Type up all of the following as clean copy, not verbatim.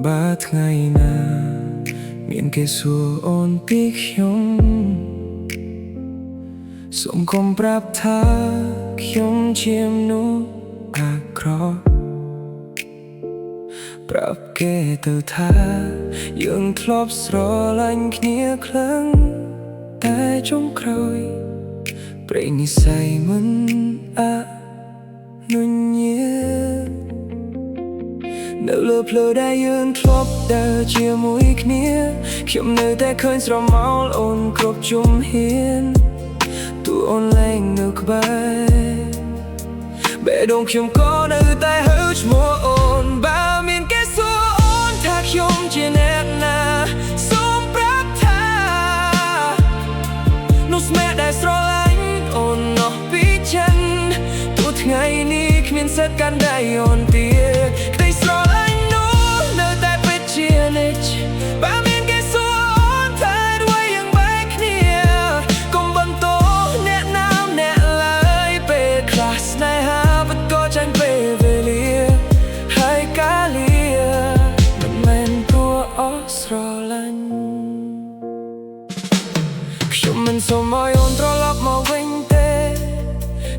បើថ្ងៃណា មានគេសួរអូនពីខ្ញុំសូមកុំប្រាប់ថាខ្ញុំជាមនុស្សអាក្រក់ប្រាប់គេទៅថាយើងធ្លាប់ស្រឡាញ់គ្នាខ្លាំងតែចុងក្រោយព្រេងនិស័យមិនអនុញ្ញាតនៅលើផ្លូវដែលយើងធ្លាប់ដើរជាមួយគ្នាខ្ញុំនៅតែឃើញស្រមោលអូនគ្រប់ជំហានទោះអូនលែងនៅក្បែរបេះដូងខ្ញុំក៏នៅតែហៅឈ្មោះអូនបើមានគេសួរអូនថាខ្ញុំជាអ្នកណាសូមប្រាប់ថានោះស្មែដែលស្រឡាញ់អូននោះពីចិនទោះថ្ងៃនេះគ្មានសិទ្ធិកាន់ដៃអូនទៀតក្តីស្រឡាញ់នោះនៅតែពិតជានិច្ចបើមានគេសួរអូនថាអ្វីយើងបែកគ្នាកុំបន្ទោសអ្នកណាម្នាក់ឡើយពេលខ្លះស្នេហាពិតក៏ចាញ់ពេលវេលាហើយកាលាមិនមែនព្រោះអស់ស្រឡាញ់ខ្ញុំមិនសូមឲ្យអូនត្រឡប់មកវិញទេ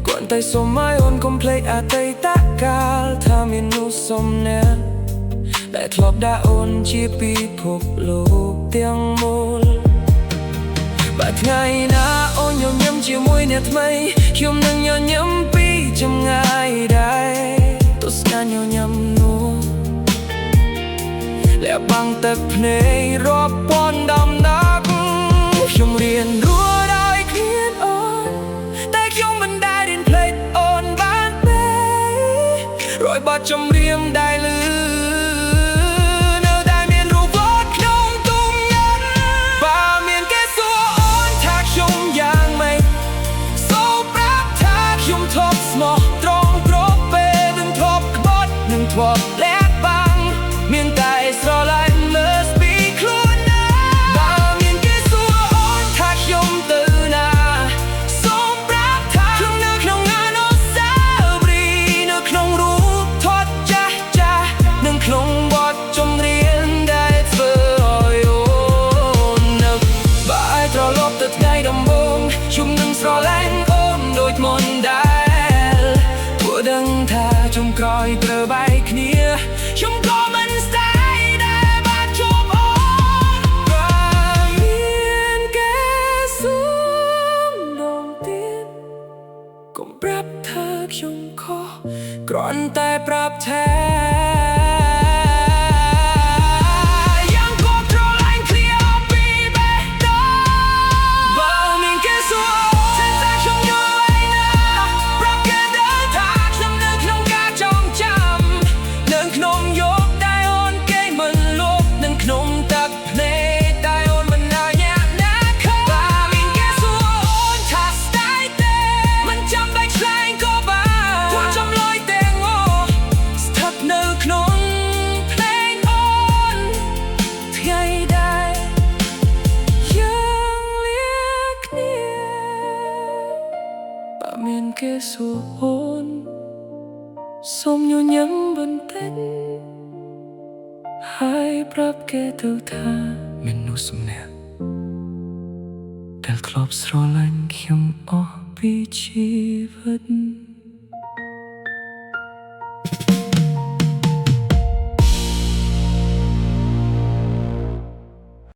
គ្រាន់តែសូមឲ្យអូនកុំភ្លេចអតីតកាលថាមាននោះសុំអ្នកដែលធ្លាប់ដាក់អូនជាពិភពលោកទាំងមូលបើថ្ងៃណាអូនញញឹមជាមួយអ្នកថ្មីខ្ញុំនឹងញញឹមពីចម្ងាយដែរទស្សនាញញឹមនោះលាក់បាំងទឹកភ្នែករាប់ពាន់ដំណាក់ខ្ញុំរៀនរស់ដោយគ្មានអូនតែខ្ញុំមិនដែលរៀនភ្លេចអូនបានទេរយបទចម្រៀងដែលលឺនៅតែមានរូបវត្តក្នុងទុំញ៉ាំបើមានគេសួរអូនថាខ្ញុំយ៉ាងម៉េចសូមប្រាប់ថាខ្ញុំធ្លាប់ស្មោះត្រង់គ្រប់ពេលនឹងធ្លាប់ក្បត់នឹងធ្លាប់លាក់បាំងមានតែស្រឡាញ់លើស្ពីខ្លួនណាបើមានគេសួរអូនថាខ្ញុំទៅណាសូមប្រាប់ថាខ្ញុំនៅក្នុងអនុស្សាវរីយ៍នៅក្នុងរូបថតចាស់ចាស់និងក្នុងបទចម្រៀងដែលធ្វើឲ្យអូននឹកបើឲ្យត្រឡប់ទៅថ្ងៃដំបូងខ្ញុំនឹងស្រឡាញ់អូនដូចមុនដែលព្រោះដឹងថាចុងក្រោយត្រូវបែកគ្នាខ្ញុំក៏មិនស្ដាយដែលបានជួបអូនបើមានគេសួរម្ដងទៀតកុំប្រាប់ថាខ្ញុំខុសគ្រាន់តែប្រាប់ថាយ៉ាងក៏ត្រឡាញ់គ្នាអស់ពីបេះដូងបើមានគេសួរថាខ្ញុំយល់ឯណាប្រាប់គេទៅថាខ្ញុំនៅក្នុងការចងចាំនៅក្នុងយប់ដែលអូនគេមិនលុបនិងក្នុងទឹកភ្នែកដែលអូនមិនឲ្យអ្នកណាឃើញបើមានគេសួរអូនថាស្ដាយទេមិនចាំបាច់ឆ្លើយក៏បានព្រោះចម្លើយទាំងអស់ស្ថិតនៅក្នុងភ្លេងអូនថ្ងៃដែលយើងលាគ្នាបើមានគេសួរអូនសូមញញឹមបន្តិចហើយប្រាប់គេទៅថាមានមនុស្សម្នាក់ដែលធ្លាប់ស្រឡាញ់ខ្ញុំអស់ពីជីវិត។